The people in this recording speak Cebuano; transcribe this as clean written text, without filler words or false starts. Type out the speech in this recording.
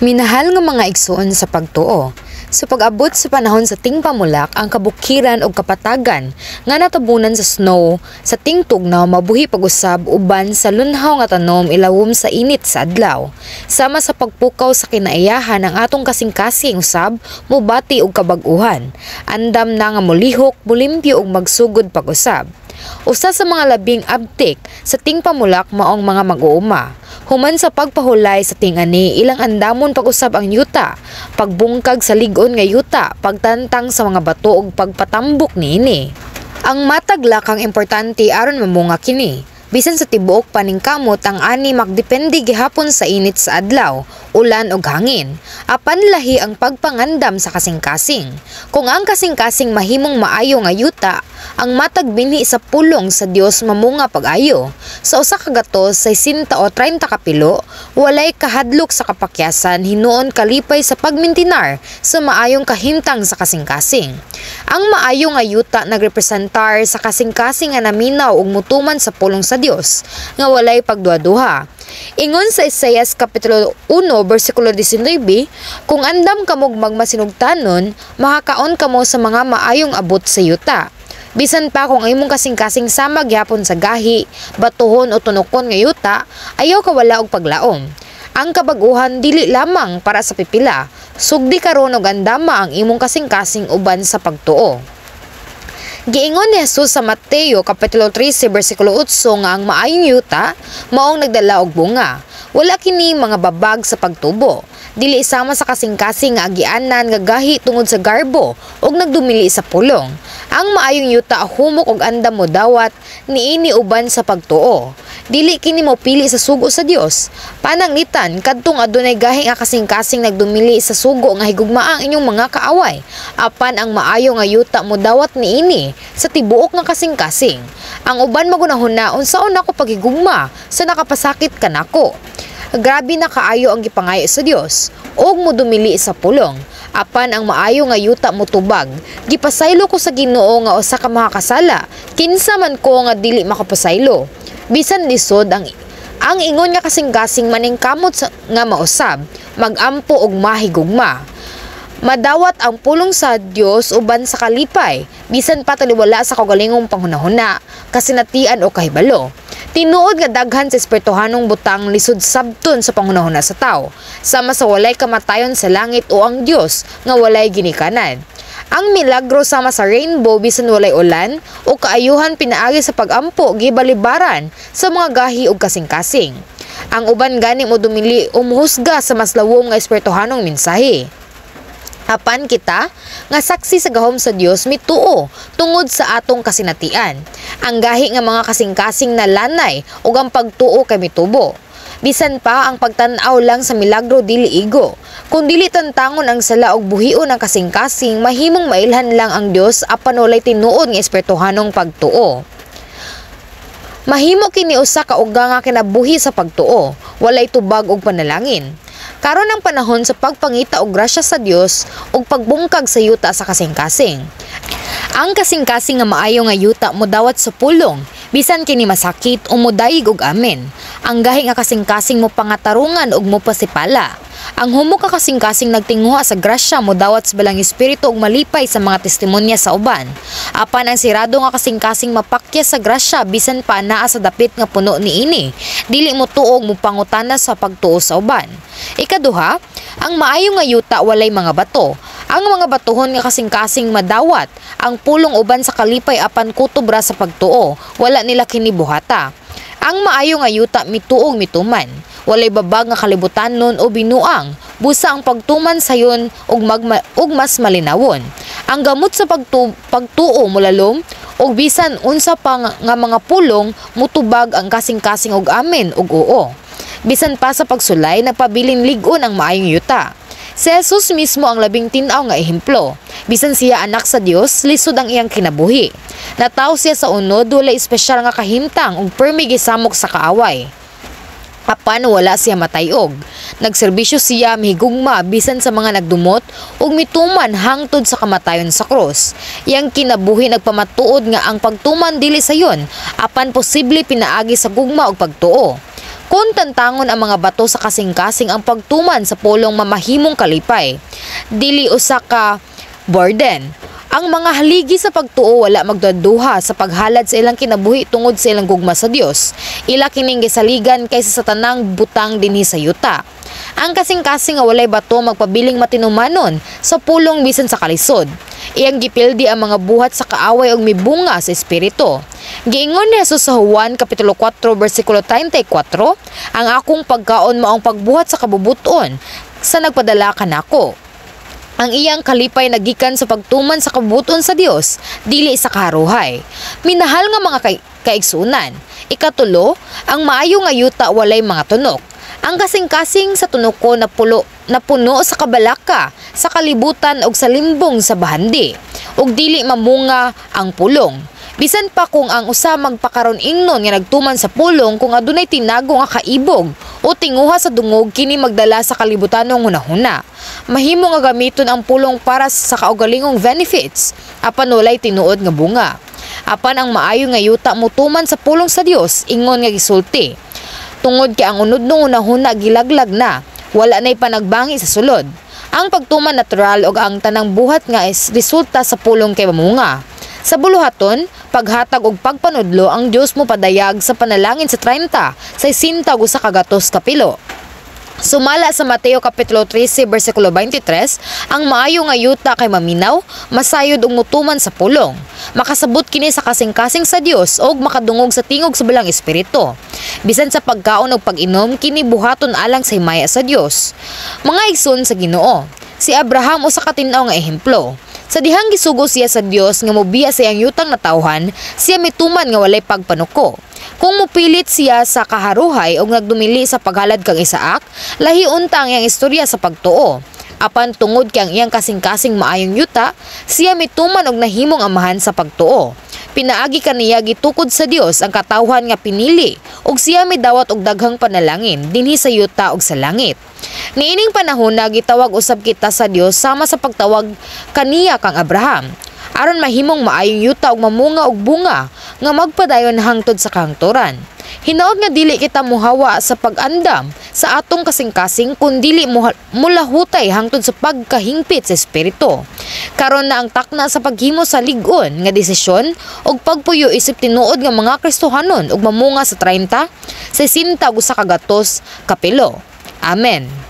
Minahal nga mga igsuon sa pagtuo, sa pag-abot sa panahon sa tingpamulak, ang kabukiran ug kapatagan nga natabunan sa snow sa tingtugnaw mabuhi pag-usab uban sa lunhaw nga tanom ilawom sa init sa adlaw. Sama sa pagpukaw sa kinaiyahan, ang atong kasing-kasing usab mobati og kabag-uhan. Andam na nga molihok, molimpyo ug magsugod pag-usab. Usa sa mga labing abtik sa tingpamulak maong mga mag-uuma. Human sa pagpahulay sa ting-ani, ilang andamon pag-usab ang yuta, pagbungkag sa lig-on nga yuta, pagtantang sa mga bato ug pagpatambok niini. Ang matag lakang importante aron mamunga kini. Bisan sa tibuok paningkamot, ang ani magdepende gihapon sa init sa adlaw, ulan ug hangin. Apan lahi ang pagpangandam sa kasing-kasing. Kung ang kasing-kasing mahimong maayo nga yuta, ang matag binhi sa pulong sa Dios mamunga pag-ayo. Sa usa ka gatos, 60 o 30 ka pilo, walay kahadlok sa kapakyasan, hinuon kalipay sa pagmintinar sa maayong kahimtang sa kasing-kasing. Ang maayo nga yuta nagrepresentar sa kasing-kasing nga naminaw ug mutuman sa pulong sa Dios nga walay pagduhaduha. Ingon sa Isaias kapitulo 1 bersikulo 19, "Kung andam kamog magmasinugtanon, makakaon kamo sa mga maayong abot sa yuta." Bisan pa kung ang imong kasing-kasing sama gihapon sa gahi, batuhon o tunokon nga yuta, ayaw kawala og paglaom. Ang kabag-uhan dili lamang para sa pipila. Sugdi karon og andama ang imong kasing-kasing uban sa pagtuo. Giingon ni Jesus sa Mateo kapitulo 13 bersikulo 8 nga ang maayong yuta maong nagdala og bunga. Wala kini mga babag sa pagtubo. Dili sama sa kasing-kasing nga agianan nga gahi tungod sa garbo ug nagdumili sa pulong. Ang maayong yuta humok og andam modawat niini uban sa pagtuo. Dili kini mopili sa sugo sa Dios. Pananglitan kadtong adunay gahi nga kasing-kasing nagdumili sa sugo nga higugmaa ang inyong mga kaaway. Apan ang maayo nga yuta modawat niini sa tibuok nga kasing-kasing. Ang uban magunahuna, "Unsaon nako paghigugma sa nakapasakit kanako?" Grabe na kaayo ang gipangayo sa Dios ug modumili sa pulong. Apan ang maayo nga yuta motubag, "Gipasaylo ko sa Ginoo nga usa ka makakasala. Kinsa man ko nga dili makapasaylo?" Bisan lisod, ang ingon nga kasing-kasing maningkamot nga mausab, magampo ug mahigugma. Madawat ang pulong sa Dios uban sa kalipay, bisan pa taliwala sa kaugalingong panghunahuna, kasinatian o kahibalo. Tinuod nga daghan sa espirituhanong butang lisod sabton sa panghunahuna sa tawo, sama sa walay kamatayon sa langit o ang Dios nga walay ginikanan. Ang milagro sama sa rainbow bisan walay ulan o kaayuhan pinaagi sa pagampo gibalibaran sa mga gahi ug kasing-kasing. Ang uban gani mo dumili o muhusga sa mas lawom nga espirituhanong mensahe. Apan kita nga saksi sa gahom sa Dios mituo tungod sa atong kasinatian. Ang gahi nga mga kasing-kasing na lanay ug ang pagtuo kay mitubo. Bisan pa ang pagtan-aw lang sa milagro dili igo. Kung dili tantangon ang sala ug buhion ang kasing-kasing, mahimong mailhan lang ang Dios apan walay tinuod nga espirituhanong pagtuo. Mahimo kini usa ka uga nga kinabuhi sa pagtuo, walay tubag og panalangin. Karon ang panahon sa pagpangita og grasya sa Dios ug pagbungkag sa yuta sa kasing-kasing. Ang kasing-kasing nga maayo nga yuta modawat sa pulong, bisan kini masakit o modayeg og amen. Ang gahi nga kasing-kasing mo pangatarungan ug mopasipala. Ang humok nga kasing-kasing nagtinguha sa grasya, modawat sa Balaang Espiritu ug malipay sa mga testimonya sa uban. Apan ang sirado nga kasing-kasing mapakya sa grasya bisan pa naa sa dapit nga puno niini. Dili mo tuo ug mopangutana sa pagtuo sa uban. Ikaduha, ang maayo nga yuta walay mga bato. Ang mga batuhon nga kasing-kasing madawat ang pulong uban sa kalipay apan kutob ra sa pagtuo, wala nila kini buhata. Ang maayo nga yuta mituo ug mituman. Walay babag nga kalibutanon o binuang, busa ang pagtuman sayon ug mas malinawon. Ang gamot sa pagtuo molalom ug bisan unsa pa nga mga pulong mutubag ang kasing-kasing og amen ug oo. Bisan pa sa pagsulay, nagpabilin lig-on ang maayong yuta. Si Jesus mismo ang labing tin-aw nga ehemplo. Bisan siya anak sa Dios, lisod ang iyang kinabuhi. Nataw siya sa unod, walay espesyal nga kahimtang ug permi gisamok sa kaaway. Apan wala siya matayog. Nagserbisyo siya, mihigugma bisan sa mga nagdumot ug mituman hangtod sa kamatayon sa krus. Iyang kinabuhi nagpamatuod nga ang pagtuman dili sayon, apan posible pinaagi sa gugma ug pagtuo. Kung tantangon ang mga bato sa kasing-kasing, ang pagtuman sa pulong mamahimong kalipay, dili usa ka burden. Ang mga haligi sa pagtuo wala magduduha sa paghalad sa ilang kinabuhi tungod sa ilang gugma sa Dios. Ila kining gisaligan kaysa sa tanang butang dinhi sa yuta. Ang kasing-kasing nga walay bato magpabiling matinumanon sa pulong bisan sa kalisod. Iyang gipildi ang mga buhat sa kaaway og mibunga sa espiritu. Giingon ni Jesus sa Juan kapitulo 4 bersikulo 34, "Ang akong pagkaon maong pagbuhat sa kabubuton sa nagpadala kanako." Ang iyang kalipay nagikan sa pagtuman sa kabubuton sa Dios, dili sa kaharuhay. Minahal nga mga kaigsunan. Ikatulo, ang maayo nga yuta walay mga tunok. Ang kasing-kasing sa tunuko na pulo na puno sa kabalaka, sa kalibutan ug sa limbong sa bahandi, ug dili mamunga ang pulong. Bisan pa kung ang usa magpakaron ingnon nga nagtuman sa pulong, kung adunay tinago nga kaibog o tinguha sa dungog, kini magdala sa kalibutanong hunahuna. Mahimo nga gamiton ang pulong para sa kaugalingong benefits, apan walay tinuod nga bunga. Apan ang maayo nga yuta motuman sa pulong sa Dios ingon nga gisulti. Tungod kay ang unudnong hunahuna gilaglag na, wala na'y panagbangi sa sulod. Ang pagtuman natural ug ang tanang buhat nga is resulta sa pulong kay mamunga. Sa buluhaton, paghatag og pagpanudlo, ang Dios mo padayag sa panalangin sa 30, sa 60 ug 100 kapilo. Sumala sa Mateo kapitulo 13 bersikulo 23, ang maayo nga yuta kay maminaw, masayod ug mutuman sa pulong. Makasabot kini sa kasing-kasing sa Dios ug makadungog sa tingog sa Balang Espiritu. Bisan sa pagkaon ug pag-inom, kini buhaton alang sa himaya sa Dios. Mga igsoon sa Ginoo, si Abraham usa ka tin-aw nga ehemplo. Sa dihang gisugo siya sa Dios nga mobiya sa iyang yutang natawhan, siya mituman nga walay pagpanuko. Kung mopilit siya sa kaharuhay o nagdumili sa paghalad kang Isaac, lahi unta ang iyang istorya sa pagtuo. Apan tungod kay ang iyang kasing-kasing maayong yuta, siya mituman og nahimong amahan sa pagtuo. Pinaagi kaniya gitukod sa Dios ang katawhan nga pinili ug siya midawat og daghang panalangin dinhi sa yuta ug sa langit. Niining panahon na gitawag usab kita sa Dios sama sa pagtawag kaniya kang Abraham, aron mahimong maayong yuta ug mamunga og bunga nga magpadayon hangtod sa kahangturan. Hinaot nga dili kita muhawa sa pag-andam sa atong kasing-kasing kun dili mulahutay hangtod sa pagkahingpit sa espiritu. Karon na ang takna sa paghimo sa lig-on nga desisyon ug pagpuyo isip tinuod nga mga Kristohanon ug mamunga sa 30, 60 ug 100 kapilo. Amen.